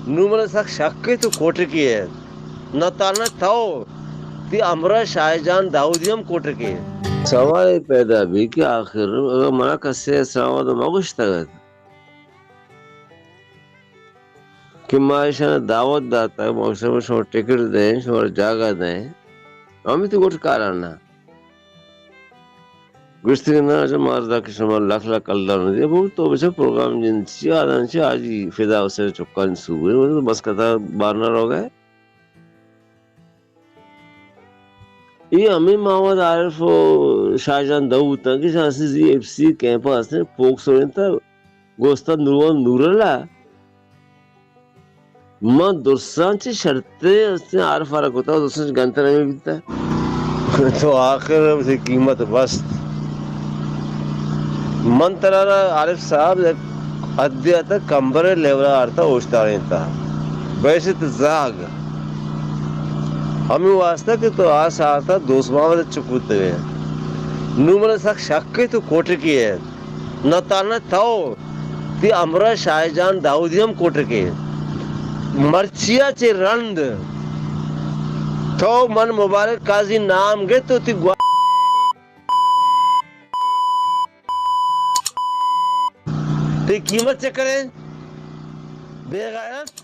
نوں من سک شک کہ تو کوٹکی ئے۔ نہ تہنا تو، تئی ہمراہ شاہ جان داؤدی ہم کوٹکی ئے۔ سوال پیدا بی کہ آخر اگر منا کسے اسلام آباد ما گوشتگ ات کہ ما ایشاں دعوت داتگ، ما گوشتگ شما ٹکٹ دیں، شما جاگہ دیں، ہمے تو گوٹ کاراں نہ۔ گوشت کہ نہ، اچھا، مارا کہ شما لکھ لکھ کلدار نہ دے، بول تو بچا پروگرام جن چی آدان چی آجی فدا حسین چکانی سوگے، بس کتا بارنا روگے۔ اے ہمے محمد عارف و شاہ جان داؤد تاں کہ شانسی زی ایف سی کیمپ ہستیں، پوکسو انت، گوستا نوران نوراللہ۔ من درساں چہ شرطیں ہستیں عارف آرا کتا، درساں چہ گنتر ہمے بیتا۔ تو آخر اسے قیمت بست۔ من ترا را عارف صاحب یک حدے آتا کمبر لیورا آرتا اوشتارینتا۔ بحیثیت زاگ۔ ہمے واسطہ کہ تو آ ساعتا دوست محمد چکوتگے۔ نوں من سک شک کہ تو کوٹکی ئے۔ نہ تہنا تو، تئی ہمراہ شاہ جان داؤدی ہم کوٹکی ئے۔ مرچیا چہ رند تو من مبارک قاضی نام گے تو تئی گوا-، تئی قیمت چہ کرے؟ بے غیرت۔